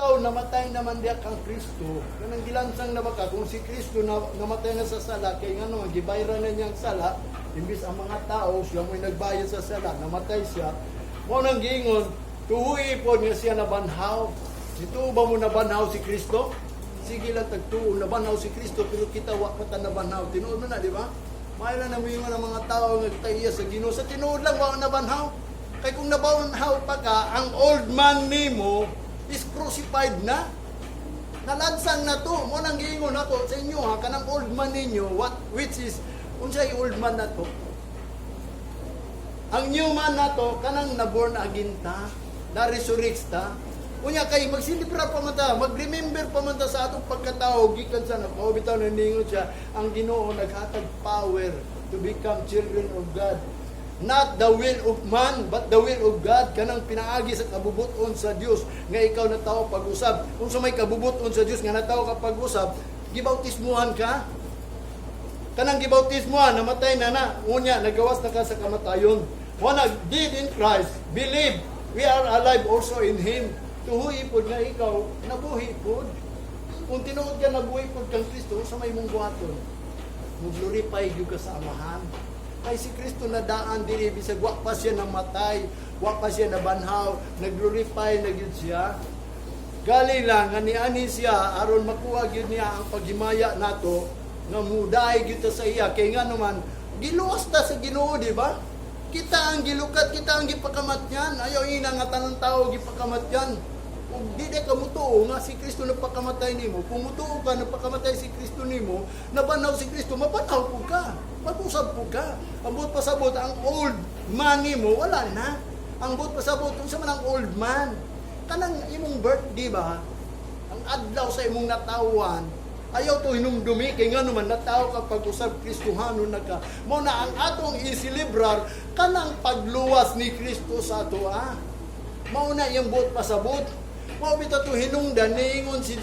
Ikaw namatay naman diha kang Kristo, kanang gilansang na baka kung si Kristo na, namatay na sa sala, kay ngano man gibayran na niyang sala, imbis ang mga tao siya mo'y nagbayad sa sala, namatay siya. Mao nang giingon, tuohi pod nga siya nabanhaw. Dito ba mo nabanhaw si Kristo? Sige lang tagtuo, nabanhaw si Kristo, pero kita wa pa ta nabanhaw. Tinuod man na, di ba? Maayo lang namuingon ang mga tao nga taiya sa Ginoo. Sa tinuod lang, wa nabanhaw. Kay kung nabanhaw pa ka, ang old man nimo is crucified na. Nalansang na to. Mao nang giingon ako sa inyo ha, kanang old man ninyo, what which is unsay old man na to? Ang new man na to, kanang na-born again ta, na-resurrect ta. Unya kay magsilibra pa man ta, mag-remember pa man ta sa atong pagkatao gikan sa mao bitaw na ningon siya, ang Ginoo naghatag power to become children of God. Not the will of man, but the will of God. Kanang pinaagi sa kabubuton sa Dios nga ikaw natawo pag-usab. Kung sa may kabubuton sa Dios nga natawo ka pag-usab, gibautismuhan ka. Kanang gibautismuhan, namatay na na. Unya, nagawas na ka sa kamatayon. Wanag, dead in Christ, believe, we are alive also in Him. Tuohi pod nga ikaw, nabuhi pod. Kung tinuod ka nabuhi pod kang Kristo, sa may mong buhaton, mo-glorify gyud ka sa Amahan. Kay si Kristo nadaan diri bisag wa pa siya namatay, wa pa siya nabanhaw, nag-glorify na gyud siya. Gali lang nga niani siya aron makuha gyud niya ang paghimaya nato nga mudaay gyud ta sa iya, kay nga naman giluwas ta sa Ginoo, di ba? Kita ang gilukat, kita ang gipakamatyan. Ayaw ina nga tanang tao gipakamatyan. Kung di di ka mutuo nga si Kristo nagpakamatay nimo, kung mutuo ka nagpakamatay si Kristo nimo, nabanhaw si Kristo, mabanhaw po ka. Mag-usab po ka. Ang buot pasabot, ang old man nimo, wala na. Ang buot pasabot, unsa man ang old man? Kanang imong birthday ba? Ang adlaw sa imong natawan, ayaw to hinumdumi kay ngano man natawo ka pag-usab, Kristohanon na ka. Mao na ang atong iselebrar kanang pagluwas ni Kristo sa ato ah. Mao na iyang buot pasabot. Mao bitaw to hinungdan niingon si